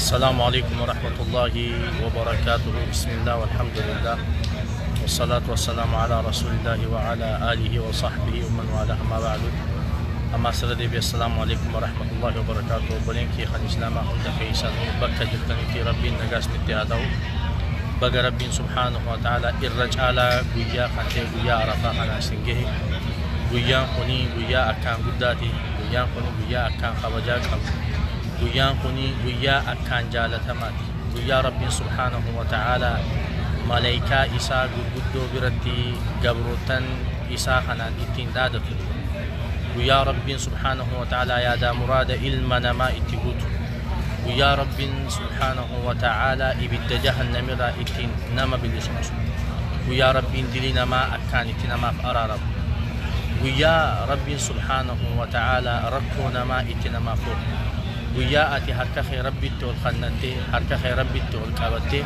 السلام عليكم ورحمة الله وبركاته. بسم الله والحمد لله والصلاة والسلام على رسول الله وعلى آله وصحبه ومن والاه، أما بعد. Amma asirra deebi'e. السلام عليكم ورحمة الله وبركاته. Obboleen kee kan islaamaa hunda keessanuu bakka jirtanitti rabbiin nagaa isinitti haa ta'u. Baga rabbiin سبحانه وتعالى irra caalaa guyyaa kan ta'e guyyaa arafaa kana isin gahe. Guyyaan kuni guyyaa akkaan guddaati. Guyyaan kuni guyyaa akkaan kabajaa qabu. Guyyaan kuni guyyaa akkaan jaalatamaati. Guyyaa rabbiin سبحانه وتعالى malaayikaa isaa gurguddoo biratti gabrootan isaa kanaan ittiin dhaadatu. Guyyaa rabbiin سبحانه وتعالى yaadaa muraada ilma namaa itti guutu. Guyyaa rabbiin سبحانه وتعالى ibidda jahannamirraa ittiin nama bilisomsu. Guyyaa rabbiin dilii namaa akkaan itti namaaf araaramu. Guyyaa rabbiin سبحانه وتعالى rakkoo namaa itti namaaf fuudhu. Guyyaa ati harka kee rabbitti ol kannattee, harka kee rabbitti ol qabattee,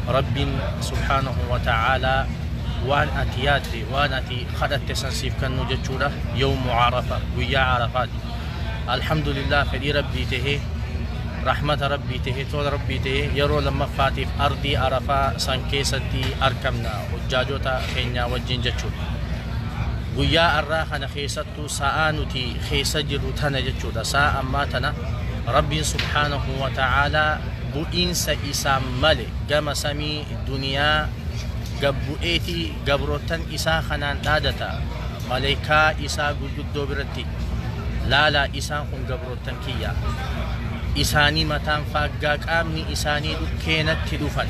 rabbiin سبحانه وتعالى waan ati yaadde, waan ati kadhatte san siif kennu jechuudha. يوم عرفة, guyyaa arafaati. الحمد لله, fedhii rabbii tahee, rahmata rabbii tahee, tola rabbii tahee, yeroo lammaffaatiif ardii arafaa san keessatti argamna hujjaajota keenyaa wajjin jechuudha. Guyyaa arraa kana keessattuu sa'aa nuti keessa jirru tana jechuudha. Sa'a ammaa tana rabbiin سبحانه وتعالى bu'iinsa isaa male gama samii duniyaa gabbu'eetii gabrootan isaa kanaan dhaadata maleekaa isaa gurguddoo biratti: "Laalaa, isaan kun gabrootan kiyya. Isaanii mataan faaggaa, qaamni isaanii dhukkeenatti dhufan.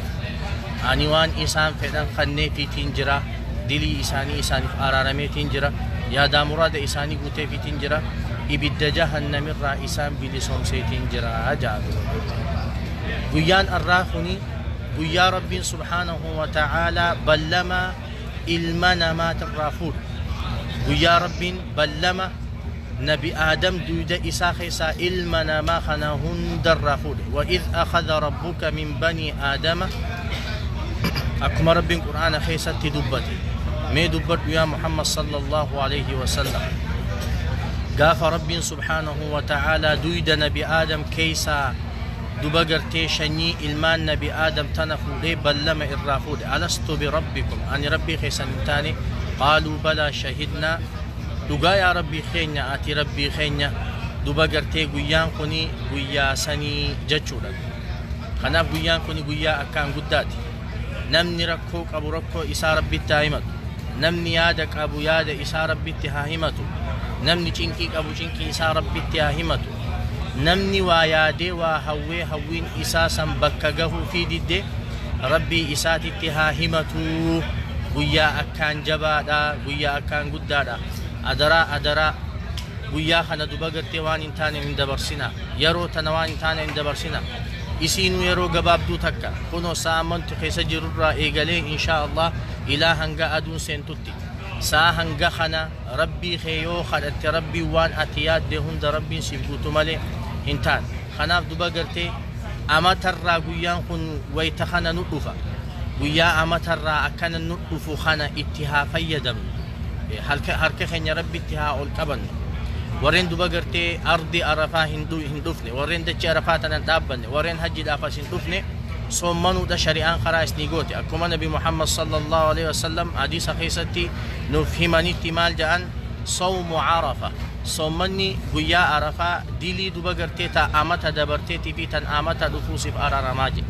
Ani waan isaan fedhan kanneefiitiin jira. Dilii isaanii isaaniif araarameetiin jira. Yaadaa muraada isaanii guuteefiitiin jira. Ibidda jahannamirraa isaan bilisoomseetiin jira," jaa. Guyyaan arraa kuni guyyaa rabbiin سبحانه وتعالى ballama ilma namaatirraa fuudhu. Guyyaa rabbiin ballama nabi aadam duyda isaa keessaa ilma namaa kana hundarraa fuudhe. وإذ أخذ ربك من بني آدم, akkuma rabbiin qur'aana keessatti dubbate. Mee dubbadhu yaa Muhammad صلى الله عليه وسلم. Gaafa rabbiin سبحانه وتعالى duyda nabi aadam keessaa duba gartee shanyii ilmaan nabi aadam tana fuudhee ballama irraa fuudhe. ألست بربكم, ani rabbii keessan hin taane? قالوا بلى شهدنا, dhugaa yaa rabbii keenya, ati rabbii keenya. Duba gartee guyyaan kuni guyyaa sanii jechuudha. Kanaaf guyyaan kuni guyyaa akkaan guddaati. Namni rakkoo qabu rakkoo isaa rabbitti haa himatu. Namni yaada qabu yaada isaa rabbitti haa himatu. Namni cinqii qabu cinqii isaa rabbitti haa himatu. Namni waa yaadee, waa hawwee, hawwiin isaa san bakka gahuu fi didde rabbii isaatitti haa himatu. Guyyaa akkaan jabaadha, guyyaa akkaan guddaadha. Adaraa, adaraa, guyyaa kana duba gartee waan hin taane hin dabarsina. Yeroo tana waan hin taane hin dabarsina. Isiinuu yeroo gabaabduu takka. Kunoo sa'amantu keessa jirurraa eegalee إن شاء الله ilaa hanga aduun seentutti sa'a hanga kana rabbii kee yoo kadhatte, rabbii waan ati yaadde hunda rabbiin siif guutu malee hin taane. Kanaaf duba gartee amatarraa guyyaan kun wayta kana nu dhufa. Guyyaa amatarraa akkana nu dhufu kana itti haa fayyadamnu. Harka keenya rabbitti haa ol qabannu. Warreen duba gartee ardi arafaa hin dhufne, warreen dachee arafaa tanan dhaabbanne, warreen hajjiidhaaf as hin dhufne, soommanuudha shari'aan karaa isnii goote. Akkuma nabi Muhammad صلى الله عليه وسلم hadiisa keessatti nuuf himanitti maal jedhan? صوم عرفة, soommanni guyyaa arafaa dilii duba gartee ta amata dabarteetii fi tan amata dhufuusiif araaramaa jedhe.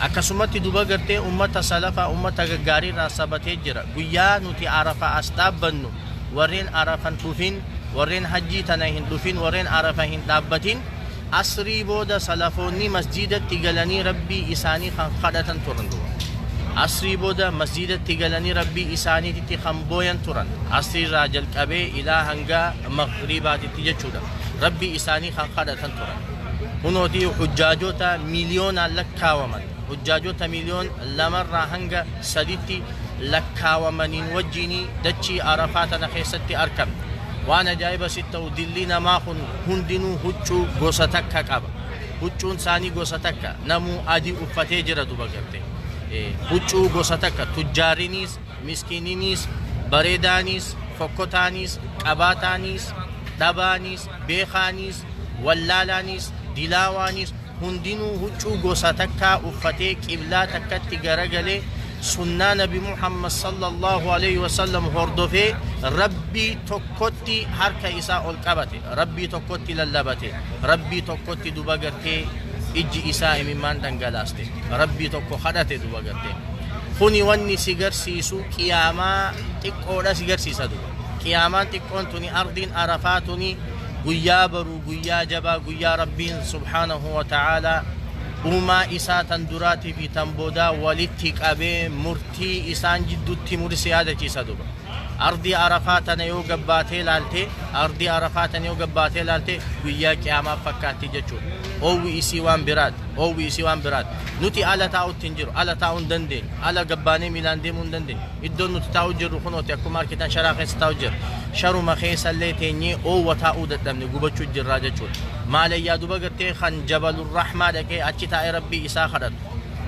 Akkasumatti duba gartee ummata salafaa, ummata gaggaariirraa sabatee jira. Guyyaa nuti arafaa as dhaabbannu, warreen arafan dhufin, warreen hajjii tana hin dhufin, warreen arafa hin dhaabbatin, asrii booda salafoonni masjidatti galanii rabbii isaanii kan kadhatan turan. Duba asrii booda masjidatti galanii rabbii isaaniititti kan booyan turan. Asriirraa jalqabee ilaa hanga maghribaatitti jechuudha, rabbii isaanii kan kadhatan turan. Hunooti hujjaajota miiliyoonaan lakkaawaman, hujjaajota 2 miliyoonarraa hanga 3tti lakkaawamaniin wajjiinii dachii arafaa tana keessatti argamne. Waan ajaa'iba sitti ta'u, dilli namaa kun hundinuu huccuu gosa takka qaba. Huccuun isaanii gosa takka. Namuu adii uffatee jira. Duba garte huccuu gosa takka, tujjaariniis, miskiininiis, bareedaaniis, fokkotaaniis, qabaataaniis, dhabaaniis, beekaaniis, wallaalaaniis, dilaawaaniis. Hundinuu huccuu gosa takkaa uffatee qiblaa takkatti garagalee sunnaa Nabi Muhammad sallallahu alaihi wasallam hordofee Rabbii tokkotti harka isaa ol qabate, Rabbii tokkotti lallabate, Rabbii tokkotti duba gartee ijji isaa imimmaan dhangalaaste, Rabbii tokko kadhate duba gartee. Kuni wanni si garsiisu qiyaamaa xiqqoodha si garsiisa duba. Qiyaamaan xiqqoon tuni, ardiin Arafaa tuni guyyaa baruu, guyyaa jabaa, guyyaa Rabbiin subhaanahu wa ta'aalaa uumaa isaa tan duraatii fi tan boodaa walitti qabee murtii isaan jidduutti mursi yaadachiisa duba. Ardii Arafaa tana yoo gabbaatee laalte, ardii Arafaa tana yoo gabbaatee laalte guyyaa qiyaamaa fakkaatti jechuudha. Oowwi isii waan biraati, oowwi isii waan biraati. Nuti ala taa'utti hin jiru, ala taa'uu hin dandeenyu, ala gabbaanee miilaan deemuu hin dandeenyu. Iddoon nuti taa'u jirru kunooti akkuma argitan sharaa keessa taa'u jirra. Sharuma keessa illee teenyee oowwa taa'uu dadhabne, gubachuu jirraa jechuudha. Maalayyaa duba gartee kan Jabalurrahmaa dhaqee achi taa'ee Rabbii isaa kadhatu.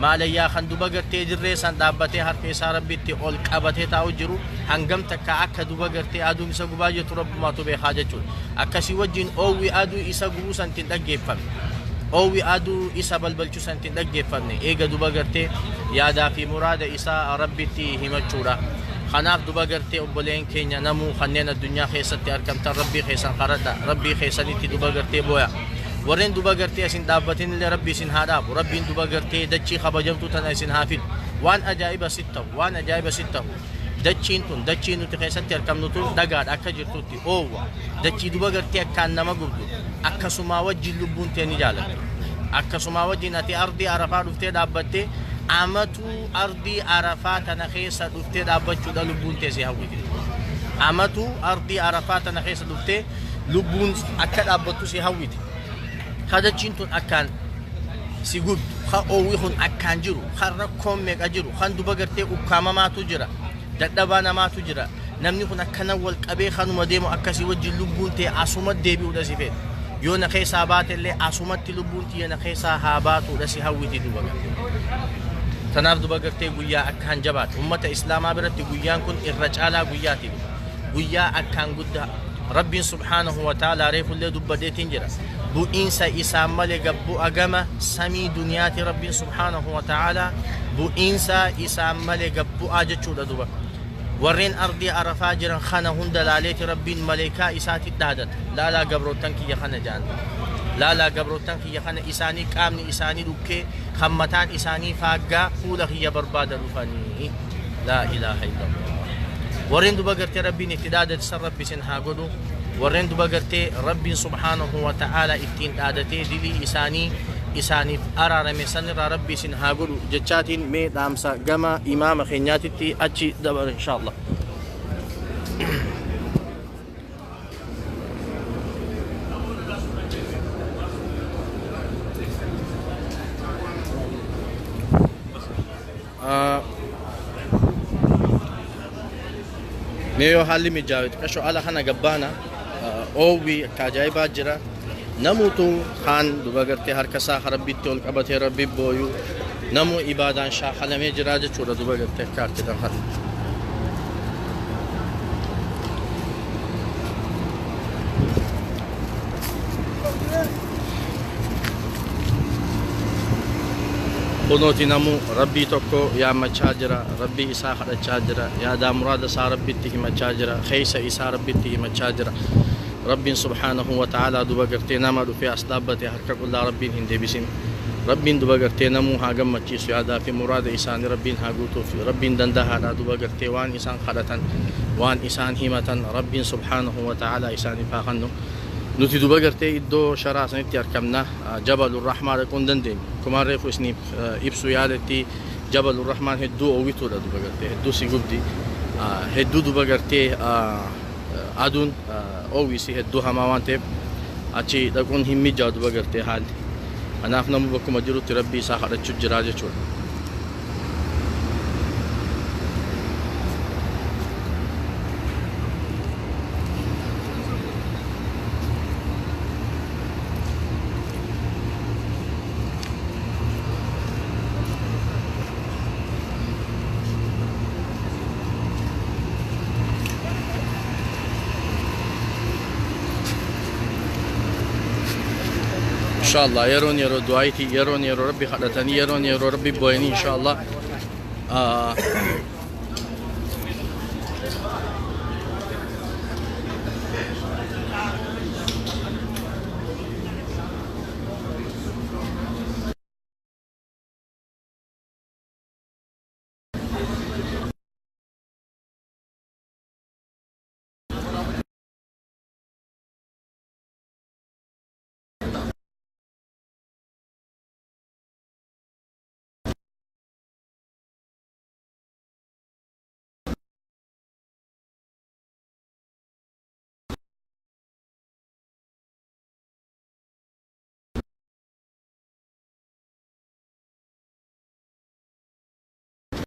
Maalayyaa kan duba gartee dirree san dhaabbatee harka isaa Rabbitti ol qabatee taa'u jiru hangam takka akka duba gartee aduun isa gubaa jirtu Rabbumaatu beekaa jechuudha. Akkasii wajjin oowwi aduu isa gubuu san ittiin dhaggeeffamne. Oowwi aduu isa balbalchuu san ittiin dhaggeeffamne. Eega duba gartee yaadaa fi muraada isaa Rabbitti himachuudha. Kanaaf duba gartee obboleen keenya namuu kanneen addunyaa keessatti argamtan Rabbii keessan kadhadha. Rabbii keessanitti duba gartee booya. Warreen duba gartee isin dhaabbatin illee Rabbi isin haa dhaabu. Rabbiin duba gartee dachii kabajamtuu tana isin haa fidu. Waan ajaa'iba sit ta'u, waan ajaa'iba sit ta'u. Dachiin tun, dachii nuti keessatti argamnu tun dhagaadha akka jirtutti oowwa. Dachii duba gartee akkaan nama gubdu. Akkasumaa wajjin lubbuun tee ni jaalatti. Akkasumaa wajjin ati ardii Arafaa dhuftee dhaabbattee amatuu ardii Arafaa tana keessa dhuftee dhaabbachuudha lubbuun tee si hawwite. Amatuu ardii Arafaa tana keessa dhuftee lubbuun akka dhaabbattu si hawwite. Ka dachiin tun akkaan si gubdu, ka oowwi kun akkaan jiru, kan rakkoon meeqa jiru, kan duba gartee ukkaamamaatu jira, dadhabaa namaatu jira. Namni kun akkana wal qabee kanuma deemu akkasii wajjin lubbuun tee asuma deebi'uudha si fedha. Yoo na keessaa baate illee asumatti lubbuun tiyya na keessaa haa baatuudha si hawwiti duba gartee. Tanaaf duba gartee guyyaa akkaan jabaate. Ummata Islaamaa biratti guyyaan kun irra caalaa guyyaati. Guyyaa akkaan guddaa. Rabbiin subhaanahu wa ta'aalaa reefullee dubbadheetiin jira. Bu'iinsa isaan malee gabbu'a gama samii duniyaati Rabbiin subhaanahu wa ta'aalaa bu'iinsa isaan malee gabbu'aa jechuudha duba. Warreen ardii Arafaa jiran kana hunda laaleeti Rabbiin maleekaa isaati dhaadata. Laalaa gabroottan kiyya kana ja'an. Laalaa gabroottan kiyya kana isaanii qaamni isaanii dhukkee kan mataan isaanii faaggaa fuula kiyya barbaada dhufanii. Laa ilaaha illallah. Warreen duba gartee Rabbiin itti dhaadate san Rabbi isin haa godhu. Warreen duba gartee Rabbiin subhaanahu wa ta'aala ittiin dhaadatee dilii isaanii isaaniif araarame sanirraa Rabbi isin haa godhu jechaatiin mee dhaamsa gama imaama keenyaatitti achi dabara inshaallah. Mee yoo haalli mijaa'e xiqqasho ala kana gabbaana, oowwi akka ajaa'ibaa jira. Namuutu kaan duba gartee harka isaa Rabbitti ol qabatee Rabbi booyu, namuu ibaadaan shaakalamee jira jechuudha duba gartee akka argitan kana. Kunooti namuu Rabbii tokko yaammachaa jira, Rabbii isaa kadhachaa jira, yaadaa muraada isaa Rabbitti himachaa jira, keessa isaa Rabbitti himachaa jira. Rabbiin subhaanahu wa ta'aalaa duba gartee nama dhufee as dhaabbate harka qullaa Rabbiin hin deebisin. Rabbiin duba gartee namuu haa gammachiisu, yaadaa fi muraada isaanii Rabbiin haa guutuuf. Rabbiin dandahaadha duba gartee waan isaan kadhatan, waan isaan himatan Rabbiin subhaanahu wa ta'aalaa isaaniif haa kennu. Nuti duba gartee iddoo sharaa sanitti argamna. Jabalur Rahmaa dhaquu hin dandeenyu. Akkuma reefu isiniif ibsu yaaletti Jabalur Rahmaan hedduu oowwituudha duba gartee, hedduu si gubdi. Hedduu duba gartee aduun oowwisi hedduu hamaa waan ta'eef achi dhaquun hin mijaa'u duba gartee haalli. Kanaaf namni bakkuma jirutti Rabbii isaa kadhachuu jira jechuudha. Inshallah yeroon yeroo du'aayitii, yeroon yeroo Rabbi kadhatanii, yeroon yeroo Rabbi booyanii, inshallah.